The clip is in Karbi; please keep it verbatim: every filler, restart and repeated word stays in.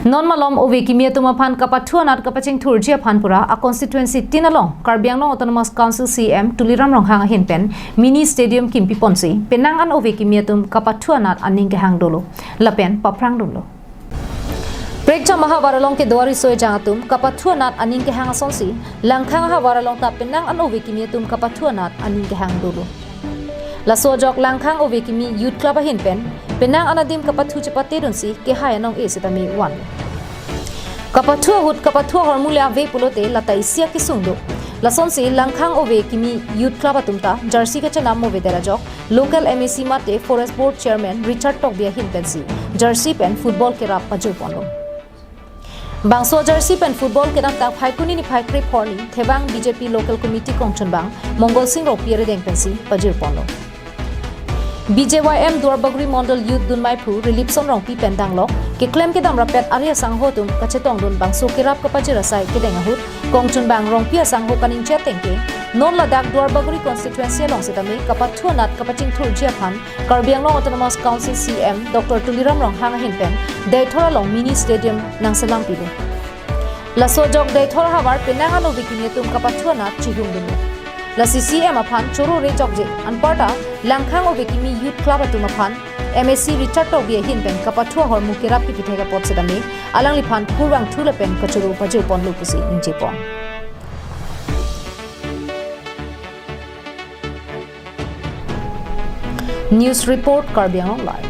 Non malom ove kimi atum aphan kapathu anat kapachingthurji aphan pura a constituency tin along Karbi Anglong Autonomous Council C E M Tuliram Ronghang ahin pen mini stadium kimpi ponsi penang an ove kimi atum kapathu anat aning kehang dolo lapen paphrang dunlo. Prekjam ahavar along kedo ariso ejang atum kapathu anat aning kehang asonsi Langkhang ahavar along ta penang an ove kimi atum kapathu anat aning kehang dolo. Laso ajok Langkhang ove kimi Youth Club ahin pen penang an adim kapathu chepate dunsi kehai anong-e sitame van. Kapathu ahut kapathu ahormu le ave pulote lata isi akesung do. Lasonsi Langkhang ove kimi Youth Club atum ta jersey kachenam ove der ajok local M A C mate Forest Board Chairman Richard Tokbi ahin pensi jersey pen football kerap pajir ponlo. Bangso jersey pen football kedamtang Phaikuni niphai krepho arni Thevang B J P Local Committee kongchunbang Mongol Sing Rongpi arideng pensi pajir ponlo. B J Y M Duarbagori Mondol Youth dunmaiphu Rilipson Rongpi pen danglok keklem kedam rapet ari asangho atum kachetongdun bangso kerap kapajir asai kedeng ahut kongchunbang Rongpi asangho kaningje ateng ke non ladak Duarbagori constituency along sitame kapathu anat kapachingthurji aphan Karbi Anglong Autonomous Council C E M Doctor Tuliram Ronghang ahin pen Deithor along mini stadium nangselam pilo. Laso ajok Deithor ahavar penang an ove kimi atum kapathu anat chihung dunlo. Lasi C E M aphan choro rejokje anparta Langkhang ove kimi Youth Club atum aphan M A C Richard Tokbi ahin pen kapathu ahormu kerap kipithek apot sitame alangliphan kurvangthu lapen kachoro pajir ponlo pusi ningje pon. News report, Karbi Anglong Live.